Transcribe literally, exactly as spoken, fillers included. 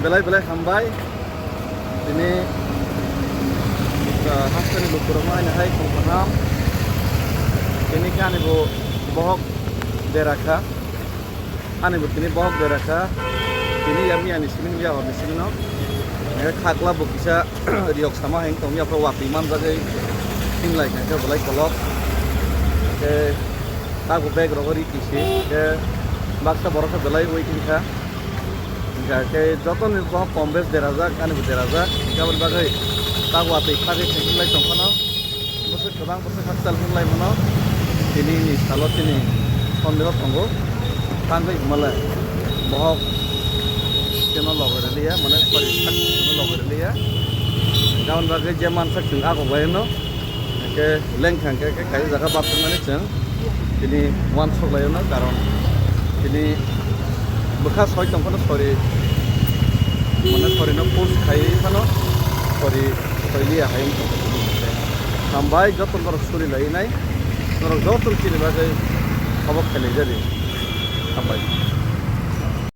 Belai belai hambai. Tini, ah, hasteni lukurokno haino hai khum kaham. Tini khe ani bo bohok dera kha. Ani bo tini bohok dera kha. Tini yami ani simin ya horni simino. Nge khakla bo kisa riyok sama heng tong ya pro watwi manjagwi hinlai kha khe belai kolok. Khe tago bag rogo ri kisi. Khe baksa borok khe belai waiting kha. Hingkha khe jotoni bohok kom bes derajak, ani bo derajak. Hingkhe aboni bagwi tak watwi khagwi thengwi lai tongphano. Bwswk kwbang bwswk hakchal wng lai mano. Tini ni salo tini sondeho tongo. Tangwi hwnmale bohok chwngno logi rwliya, mane sorry, sak chwngno logi rwliya. Hingkhe aboni bagwi je mansak chwng ago bai no. Hingkhe lengkha hingkhe khe kaisa jaga bachukmani chwng tini uansuk laio no, karon tini bwkha soi tong phano sori, mane sori no push khai phano sori soiliya hai wngkha. Hambai joto norok suri lai nai, norok joto chini bagwi obo khelai jadi. Hambai.